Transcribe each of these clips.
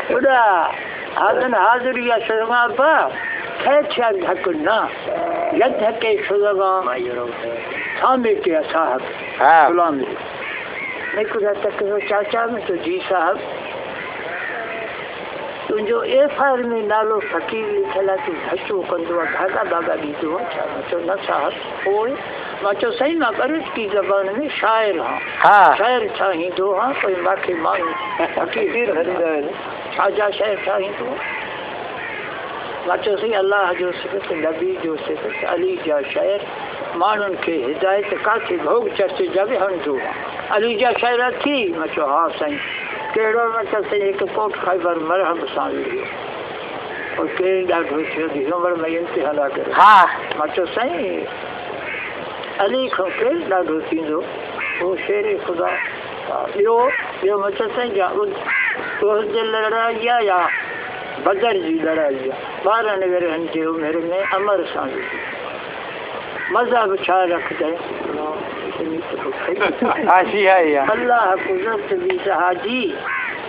خدا، حاضر حاضری یا شرما با، کھے چھیا دھک نہ، ید دھکے شدگاں، سامی کے صاحب، ہاں۔ غلامی۔ میں کدا تک چاچا میں تو جی صاحب، تو جو اے فارمی نالو فقیر لکھلا تو دھچو کندو، دھاگا دھاگا دی دو، چا تو نہ صاحب، اوئے۔ ما چو سہی ما بلوچ کی زبان میں شاعر ہاں۔ ہاں۔ شاعر چاہیں دو ہاں، کوئی ما کے مان فقیر خریدا ہے۔ آجا شاعر چاہیں دو۔ ما چو سہی اللہ جو صفت، نبی جو صفت، علی جا شاعر، مانن کے ہدایت کا کے بھوگ چرچے جاوے ہم دو ہاں۔ علی جا شاعر تھی، ما چو ہاں سہی۔ کیڑو ما چو سہی ایک کوٹ خیبر مرحب سان ویڈیو۔ اور کیڑ ڈاکٹر شیخ دی عمر میں امتحان آ کر۔ ہاں۔ ما چو سہی علی کھوں کیڑ ڈاکٹر تھیندو، وہ شیر خدا۔ یو، یو ما چو سہی جا، وہ دل لڑائی یا بدر جی لڑائی۔ بارہ نگر ہنجے عمر میں امر سان ویڈیو۔ مذہب چھا رکھ دے۔ ہاں، جی، ہاں، یا۔ اللہ قدرت بھی حاجی،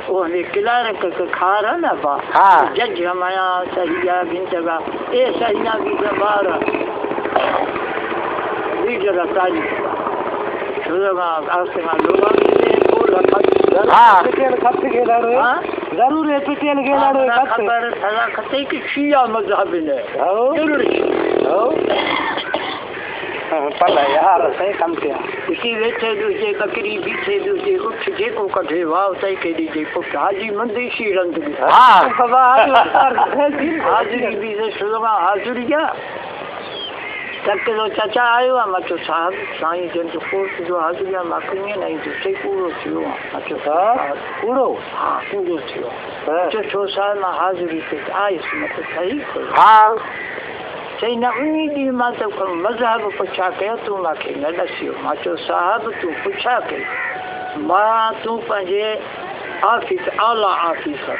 وہ ہمیں کلارک کے کھارا نہ با۔ ہاں۔ جج ہمایا صحیح گنجگا، اے صحیح بھی زبار۔ بھی جگہ تاریخ۔ شروع آسمان لوگا، ہاں۔ پٹیل خط کے لاڑو ہے۔ ہاں۔ ضرور ہے، پٹیل کے لاڑو ہے، ہاں، خط۔ خبر صداقت ہے کہ شیعہ مذہب نے۔ ہاں۔ ضرور شیعہ۔ ہاں۔ ہاں، پلا یار، صحیح کم کیا۔ اسی ویچے دوجے بکری، بیچے دوجے اٹھ، جے کو کٹھے واو، تئی کے دی جے پٹ۔ حاجی مندیشی رند بھی۔ ہاں۔ بابا، حاجی، حاضری بھی سے سلما حاضری جا۔ تک لو چاچا آئے ہوا، ما چو صاحب، سائیں جن تو کوٹ جو حاضری ما کنگے نہیں تو سے کوڑو تھیو، ما چو ہاں، صاحب۔ کوڑو؟ ہاں، کوڑو تھیو۔ ہاں۔ چو، چو صاحب ما حاضری تے آئے، ما تو صحیح کرو۔ ہاں۔ چئی نہ امیدی ما تو کن مذہب پچا کیا تو ما کے نہ ڈسیو۔ ما چو صاحب تو پچا کے۔ ما تو پنجے آفیس، اعلیٰ آفیسر۔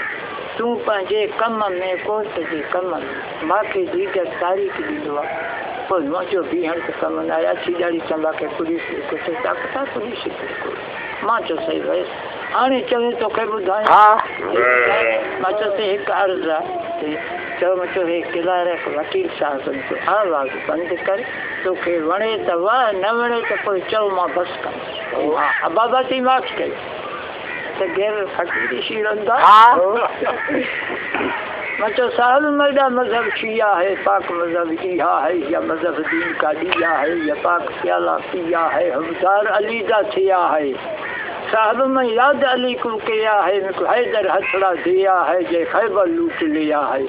تو پنجے کم میں کو تجے کم میں۔ ما کے دیگر تاریخ دی دعا۔ کوئی ما جو بھی ہن کم نہ آیا، چیزاری چندا کے پولیس کو سے طاقت پولیس کو۔ ما چو صحیح بھائی۔ آنے چویں تو کے بدھائیں۔ ہاں۔ ما چو سے ایک عرض ہے۔ چو ما چو ہے کلارک وکیل صاحب تو آواز بند کر۔ تو کے ونے تو واہ، نہ ونے تو کوئی چو ما بس کم۔ ہاں، اب بابا تی معاف کر۔ تو غیر فقیری شیرندا۔ ہاں۔ ما چو صاحب میڈا مذہب شیعہ ہے، پاک مذہب ایہا ہے، یا مذہب دین کا دیا ہے، یا پاک پیالہ پیا ہے، حبدار علی دا تھیا ہے۔ صاحب میں یاد علی کو کیا ہے، میں کو حیدر ہتھڑا دیا ہے، جے خیبر لوٹ لیا ہے۔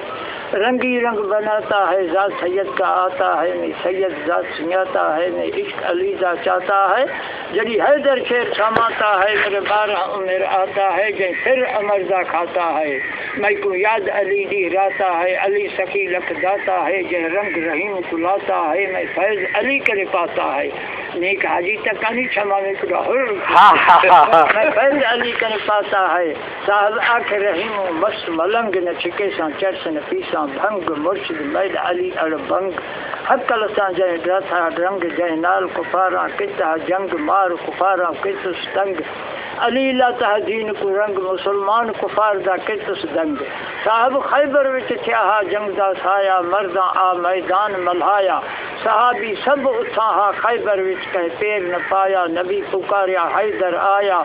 رنگی رنگ بناتا ہے، ذات سید کا آتا ہے، میں سید ذات سنگاتا ہے، میں عشق علی دا چاہتا ہے۔ جڑی حیدر شیر ساماتا ہے، میرے بارہ عمر آتا ہے، جے پھر امر دا کھاتا ہے۔ میں کو یاد علی دی راتا ہے، علی سخی لکھ داتا ہے، جے رنگ رحیم کو لاتا ہے، میں فیض علی کرے پاتا ہے۔ نیک حاجی تکانی چھما میں کدا ہر۔ ہاں، ہاں، ہاں، ہاں۔ میں فیض علی کرے پاتا ہے۔ صاحب آکھ رحیم و مست ملنگ، نہ چکیساں چرس نہ پیساں بھنگ، مرشد مید علی اڑ بنگ۔ حق لساں جئے درتھا رنگ، جئے نال کفاراں کتہ جنگ، مار کفاراں کتس تنگ۔ علی لاتہ دین کو رنگ، مسلمان کفار دا کتس دنگ۔ صاحب خیبر وچ تھیا ہا جنگ دا سایہ، مرداں آ میدان ملہایا۔ صحابی سب اتھاں ہا خیبر وچ، کہیں پیر نہ پایا، نبی پکاریا حیدر آیا۔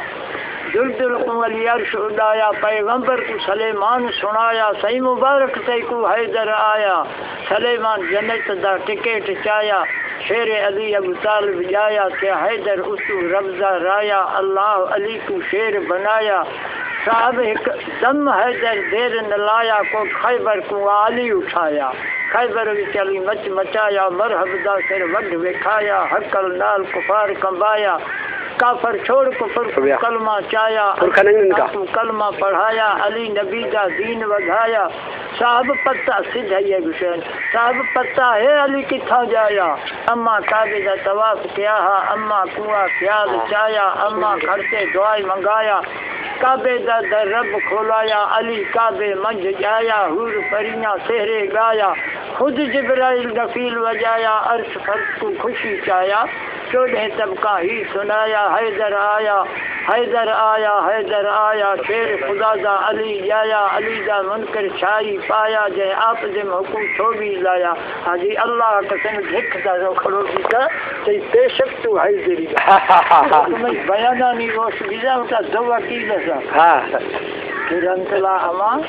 دلدل کوں علی عرش اڈایا، پیغمبر کوں سلیمان سنایا، سئیں مبارک تئی کوں حیدر آیا۔ سلیمان جنت دا ٹکٹ چایا، شیر علی ابو طالب جایا، کہ حیدر اتو رب دا رایا، اللہ علی کوں شیر بنایا۔ صاحب ہک دم حیدر دیر نہ لایا، کوٹ خیبر کوں عالی اٹھایا۔ خیبر وچ علی مچ مچایا، مرحب دا سر وڈھ وکھایا، ہکل نال کفار کمبایا۔ کافر چھوڑ کفر کو بیا۔ کلمہ چایا، پر کننگ نن کا۔ کلمہ پڑھایا، علی نبی دا دین ودھایا۔ صاحب پتہ سدھ ہے یہ حسین، صاحب پتہ ہے علی کتھاں جایا۔ اما کعبے دا طواف کیا ہا، اما کنواں خیال ہاں۔ چایا، اما کھڑتے دعائیں منگایا۔ کعبے دا در رب کھولایا، علی کعبے منجھ جایا، حور پریاں سہرے گایا۔ خود جبرائیل دفیل وجایا، عرش فرش کو خوشی چایا۔ چوڈہیں طبقہ ہی سنایا، حیدر آیا۔ حیدر آیا، حیدر آیا، شیر خدا دا علی جایا، علی دا منکر شاہی پایا، جے آپ دے محکوم تو بھی لایا۔ حاجی اللہ قسم ہک دا کھڑو بیتا، تی پیشک تو حیدری۔ تمہیں بیانانی روش بیزا، اٹھا دو وکیل سا۔ ہاں۔ پھر انتلا امان۔